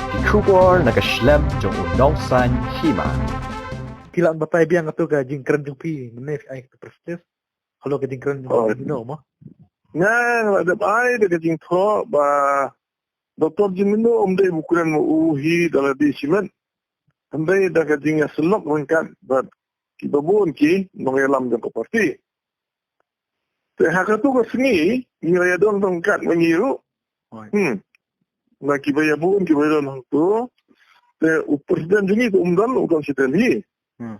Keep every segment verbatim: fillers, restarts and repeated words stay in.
Ki khubor na ka shlem jong u nongsan hima. Phi lah ban batai biang katto ka jingkren jong phi mynne phi ai ka press release. Halor ka jingkren jong u Jemino mo. Nga la dep ai da ka jingthoh ba Doctor Jemino um dei ba u kren ma u hi da lade shimet. Hynrei da ka jingïasyllok ryngkat bad kiba bun ki nongïalam jong ka party. Te ha katto ka sngi ngi la ïadon ryngkat ma ngi ruh. Hmm. Na kiba ïabun kiba ïadon hangto. Te u president jong ngi te um don, u don sha Delhi. Hmm.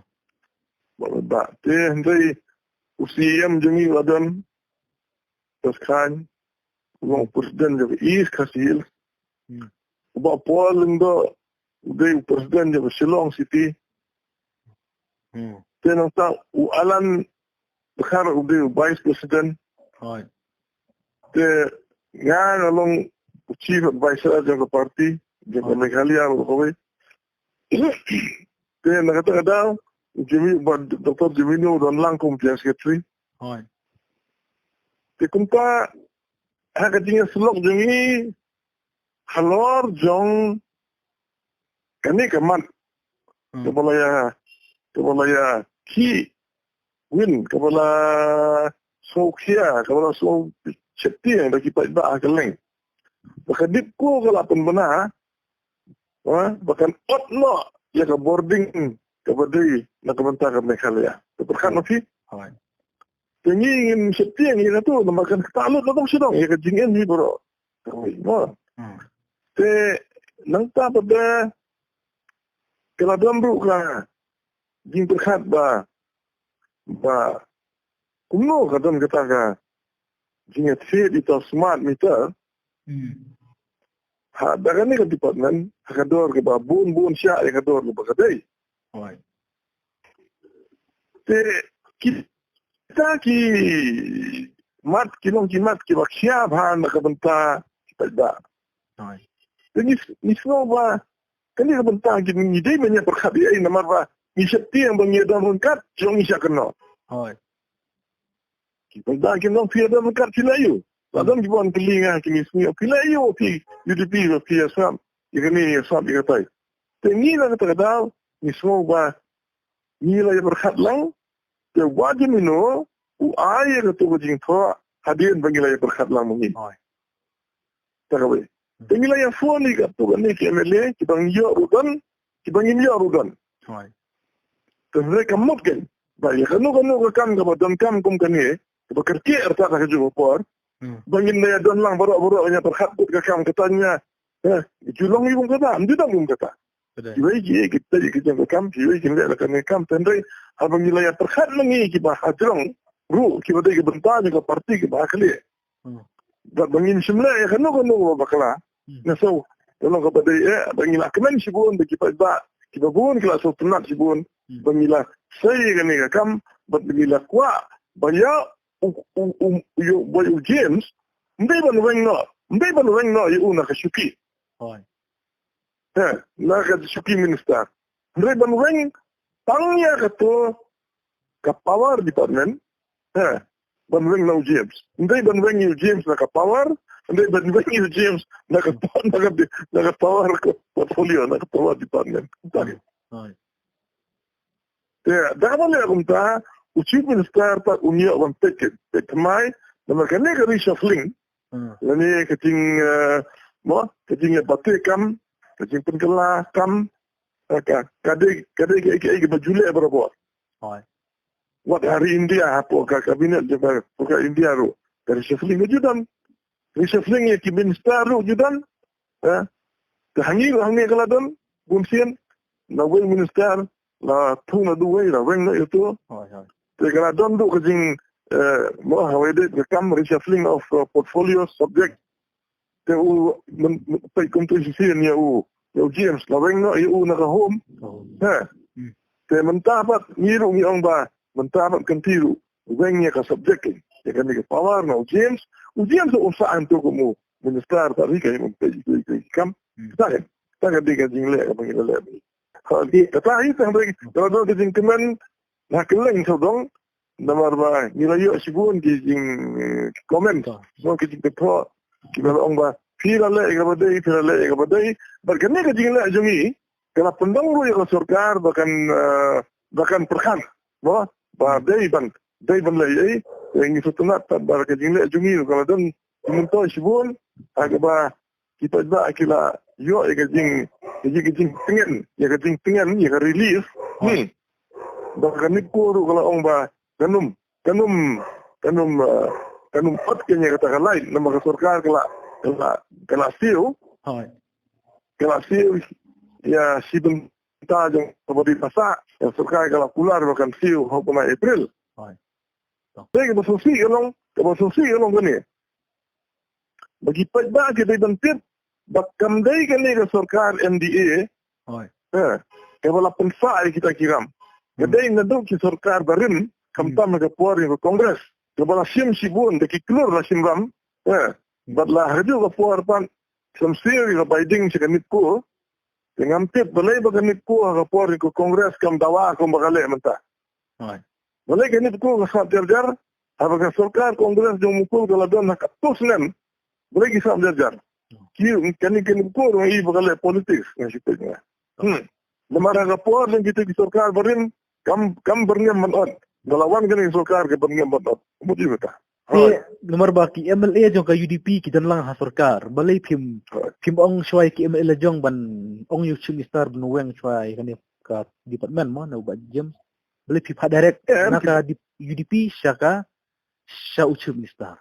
Ba, ba, te hynrei u C E M jong ngi la don West Khaiñ, u long u president jong ka East Khasi Hills. Hmm. U Bah Paul Lyngdoh u dei u president jong ka Shillong City. Hmm. Te nangta u Alan Dkhar u dei u vice president. Hooid. Te nga nga long u chief advisor jong ka party, jong ka Meghalaya ruh kawei. Te na kata ka daw, u Jemino, Doctor Jemino u don lang kum general secretary. Hooid. Te kumta ha ka jingïasyllok jong ngi halor jong kane ka mat. Hmm. Kaba la ïa, kaba la ïa khih win, kaba la sngewkhia, kaba la sngewsheptieng da ki paidbah ha kylleng. Ba ka DIPCO ka la pynbna ha, ba kan ot noh ïa ka bording kaba dei na ka bynta ka Meghalaya. Te pyrkhat ma phi. Hooid. Te ngi ngim sheptieng ïa kato, namar kan ktah lut na dong sha dong ïa ka jingim hi baroh. Kawei mo. Hmm. Te nangta pat de ka la don ruh ka jingpyrkhat ba, ba kumno ka don kata ka jingïathied ïa uta u smart meter. Hmm. Ha, da kane ka department, ha ka dor kaba bun bun shah ïa ka dor kaba ka dei. Hooid. Te kita ki mat, ki long ki mat kiba khia bha na ka bynta ki paidbah. Hooid. Te ngi, ngi sngew ba kane ka bynta ngi, ngi dei ban ïa pyrkhat ïa, namar ba ngi sheptieng ba ngi don ryngkat, jong ngi shah kynnoh. Hooid. Ki paidbah ki ong phi don ryngkat phi leh aïu. La don kiba wan kylli nga, ki ngi sngew phi leh aïu, phi U D P ba phi ïa sngap ïa kane, ïa sngap ïa katai. Te ngi na kata ka daw ngi sngew ba ngi la ïa pyrkhat lang. Te u Bah Jemino u ai ïa kato ka jingthoh hadien ba ngi la ïa pyrkhat lang ma ngi. Hooid. Te kawei. Hmm. Te ngi la ïa phone ïa kato kane ki M L A, kiba ngi ïoh ruh don, kiba ngim ïoh ruh don. Hooid. Te hynrei ka mut kein ba ïa kano kano ka kam kaba donkam kum kane, kaba kyrkieh artat ha kajuh ka por, hmm, ba ngin da ïa don lang baroh baroh, ïa pyrkhat kut ka kam, kata ngi ïa, eh, ju long ïa kum kata, ym ju don kum kata. Kiwei ki, ki, ki, ki jong ka kam, kiwei kin leh la kane ka kam, te hynrei haba ngi la ïa pyrkhat ma ngi kiba hajrong ruh, kiba dei ka bynta jong ka party kiba ha khlieh. Hmm. Ba, ba ngin shym leh ïa kano kano ba bakla. Hmm. Nga sngew, ka long kaba dei eh, ba ngi la kmen shibun, ba ki paidbah kiba bun ki la sngewtynnat shibun, hmm, ba ngi la sei ïa kane ka kam, ba ngi la kwah ba ïa u, u, u, u, ba ïa u James, ym dei ban weng noh, ym dei ban weng noh ïa u na ka shuki. Hooid. He, na ka shuki minister. Hynrei ban weng tang ïa kato ka power department. He, ban weng na u James. Ym dei ban weng ïa u James na ka power, ym dei ban weng ïa u James na ka, na ka, na ka power ka portfolio, na ka power department. Hooid. Te da kaba leh kumta, u chief minister pat un ïoh ban peit, peit thymmai, namar kane ka reshuffling. Hmm. Lane ka jing, eh, mo, ka jingïabate kam, ka jingpynkylla kam, eh, ka, ka dei, ka dei ka, ka, ka, kaba ju leh barabor. Hooid. Wat ha ri India hapoh ka cabinet jong ka, ka India ruh, ka reshuffling ka ju don. Reshuffling ïa ki minister ruh ju don. Eh? Te hangne ruh hangne ka la don, bun sien, na uwei u minister la thung na uwei, la weng noh ïa uto. Hooid, hooid. Te ka la don ruh ka jing, eh, mo, hawei de ka kam reshuffling of, uh, portfolio subject. Te u, men, men, peit kum tu shisien ïa u, ïa u James, la weng noh ïa u na ka home. Oh. He. Hmm. Te mynta pat ngi ruh ngi ong ba mynta pat kynti ruh weng ïa ka subject, ïa kane ka power na u James. U James u sah hangto kum u minister, ta ri ka ïa um peit ïa ka kam. Hmm. Ta ka, ta ka dei ka jingleh kaba ngi la leh. Ha, kata hi tang dei ka la don ka jingkmen na kylleng sawdong, namar ba ngi la ïoh shibun ki jing, eh, comment. Shibun ki jingkyntu kiba la ong ba Phi la leh ïa kaba dei, phi la leh ïa kaba dei. Bad kane ka jingleh jong ngi ka la pynlong ruh ïa ka sorkar ba kan, eh, ba kan pyrkhat, mo, ba dei ban, dei ban leh ei. Ngi sngewtynnat ba ka jingleh jong ngi ka la don ki myntoi shibun ha kaba ki paidbah ki la ïoh ïa ka jing, ïa ka jingtngen, ïa ka jingtngen, ïa ka relief. Hmm. Ba ka NEEPCO ruh ka la ong ba kan ym, kan ym, kan ym, eh, kan ym ot kane kata ka light, namar ka sorkar ka la, ka la, ka la siew. Hooid. Ka la siew ïa shi bynta jong kaba dei ba sah, ïa sorkar ka la kular ba kan siew haduh u bnai April. Hooid. Te kaba sngewsih ka long, kaba sngewsih ka long kane. Ba ki paidbah ki dei ban tip ba kam dei kane ka sorkar M D A. Hooid. Eh, kaba la pynsah ïa kita ki ram. Ka dei naduh ki sorkar barim, khamtam ha ka por ïa ka Congress. Kaba la shim shibun da ki klur la shim ram. Eh, bad la ha kajuh ka por pat, sngewsih ïa ka bai ding sha ka NEEPCO. Te ngam tip balei ba ka NEEPCO ha ka por ïa ka Congress kam dawa kumba ka leh mynta. Hooid. Balei ka NEEPCO ka sap jar jar, haba ka sorkar Congress jong Mukul ka la don ha katto snem. Balei ki sap jar jar? Ki, kane ka NEEPCO ruh i ba ka leh politics, nga shu peit nga. Hmm. Namar ha ka por jong kita ki sorkar barim, kam, kam byrngem ban ot. Ba la wan kane ka sorkar ka byrngem ban ot. Mut i ba ta. Te, hooid, namar ba ki M L A jong ka U D P ki don lang ha sorkar. Balei phim, hooid, phim ong shuwa ïa ki M L A jong ban ong ïa u Chief Minister ban weng shuwa ïa kane ka department mo, na u Bah James. Balei phi phah direct, eh, na ka dip-, U D P sha ka, sha u Chief Minister.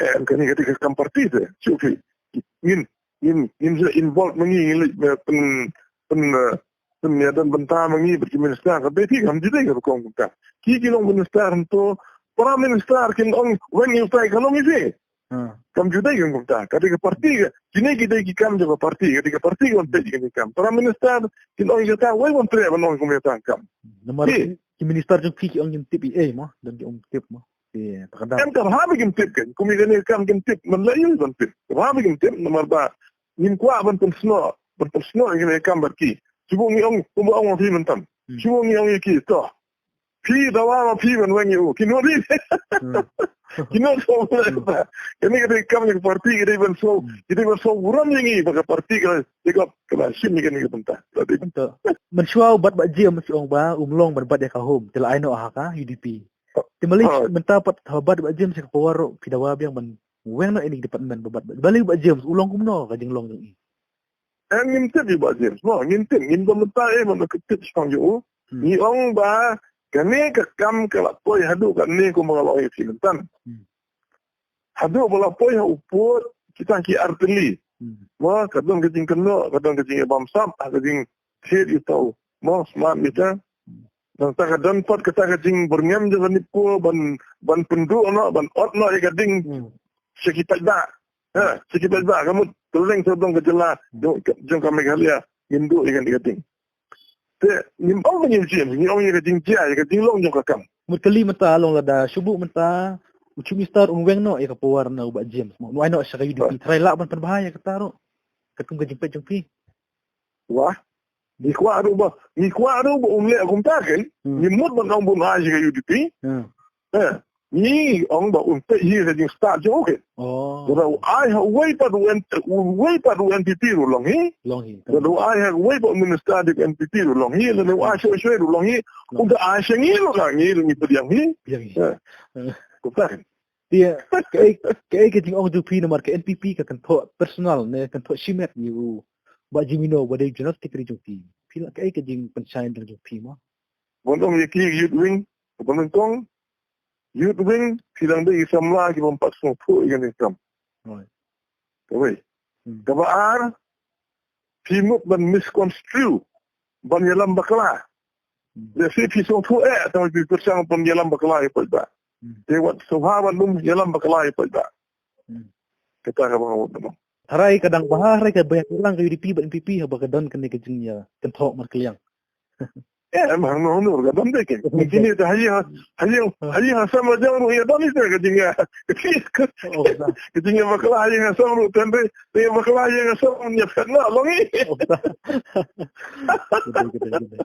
Eh, kane ka dei ka kam party te. Shu phi. Ngin, ngin, ngin sa involve ma ngi, ngin leh, eh, pyn, pyn, eh, pynïadon bynta ma ngi bad ki minister, ka dei phi, kam ju dei ka rukom kumta. Ki ki long minister hangto, Prime Minister kin ong weng ïa utai, ka long ïa phi. Hmm. Kam ju dei ka kumta. Ka dei ka party ka. Kine ki dei ki kam jong ka party, ka dei ka party ka ban peit ïa kine ki kam. Prime Minister kin ong ïa kata, wei ban treh ban ong kum ïa kata kam. Namar ki minister jong phi ki ong kim tip ei ei mo, don ki ong tip mo. Te, ta ka dang. Em, ka bha ba kim tip kan. Kum ïa kane ka kam kim tip, man la ïoh ban tip. Ka bha ba kim tip, namar ba ngim kwah ban pynsnoh, ban pynsnoh ïa kane ka kam bad ki. Shu ngi ong, kumba ong ma phi mynta. Hmm. Shu ngi ong ïa ki, to. Phi dawa ma phi ban weng ïa u. Ki nud hi. Hmm. Ki nud hi. Hmm. Kane ka dei ka kam jong ka party, ka dei ban sngew, hmm, ka dei ban sngew burom ïa ngi ba ka party ka, ka, ka la shim ïa kane ka bynta. Ka dei. To. Mynshuwa u bat Bah James u ong ba um long ban bat ïa ka home. Te la ai noh ha ka U D P. Te balei, ah, mynta pat haba Bah James sha ka power ruh phi dawa biang ban weng noh ïa kine ki department ba bat, balei Bah James u long kumno ka jinglong jong i? Eh, ngim tip ïa Bah James mo, ngim tip, ngim don bynta ei ban tip shaphang jong u. Hmm. Ngi ong ba kane ka kam ka la poi haduh katne kumba nga la ong ïa phi mynta. Hmm. Haduh ba la poi ha u pud kita ki artylli. Hmm. Mo, ka don ka jingkynnoh, ka don ka jingïabamsap, ha ka jingthied ïa uta u, mo, smart meter. Nangta ka don pat kata ka jingbyrngem jong ka NEEPCO ban, ban pynduh noh, ban ot noh ïa ka ding. Hmm. Sha ki paidbah. Ha, sha ki paidbah, ka mut kylleng sawdong ka jylla, hmm, jong, jong ka Meghalaya ngim duh ïa ka ding. Te ngim ong ba ngim shim, ngi ong ïa ka jingjia, ïa ka jinglong jong ka kam. Mut kali mynta long lada shu buh mynta u Chief Minister un weng noh ïa ka power na u Bah James mo, un weng noh sha ka U D P, ah, trai lah ban pynbha ïa kata ruh. Katkum ka jingpeit jong phi. Wah. Ngi kwah ruh ba, ngi kwah ruh ba um leh kumta kan. Hmm. Ngi mut ban ong ba un ai sha ka U D P. Hmm. Eh, ngi ong ba un peit hi ka jingstad jong u kan. Oh. Lada u ai ha uwei pat u N-, uwei pat u N P P ruh long hi. Long hi. Lada u ai ha uwei pat u minister jong u N P P ruh long hi. Lada u ai shuh shuh ruh long hi. Long. Un da ai sha ngi ruh ka ngi ruh ngi pdiang hi. Pdiang hi. Eh. Eh. Kumta kan. Te, kaei, kaei ka jingong jong phi namar ka N P P ka kynthoh personal ne kynthoh shimet ïa u Bah Jemino ba dei General Secretary jong phi. Phi la kaei ka jingpynshai jong phi mo? Ban ong ïa ki youth wing, ban ong kong, youth wing, phi dang dei ki samla ki bym pat sngewthuh ïa kane ka kam. Right. Kawei. Hmm. Kaba ar, phi mut ban misconstrue, ban ïalam bakla. Hmm. Lehse phi sngewthuh eh, tang phi pyrshang ban ïalam bakla ïa paidbah. Hmm. Te wat sngewbha ban ym ïalam bakla ïa paidbah. Hmm. Kata kaba nga mut ban ong. Hynrei ka dang bha, hynrei ka bha ïa ka lang ka U D P bad N P P haba ka don kane ka jingïakynthoh markylliang. Eh, em hangno hangno ka don de ke. Kine te ha ïing ha, ha ïing, ha ïing ha sem la jong ruh ïa don ite ka jingïa. Oh, ka jingïabakla ha ïing ha sem ruh tang de, te ïabakla ha ïing ha sem ïa phet na long i. Oh, ka dei, ka dei, ka dei.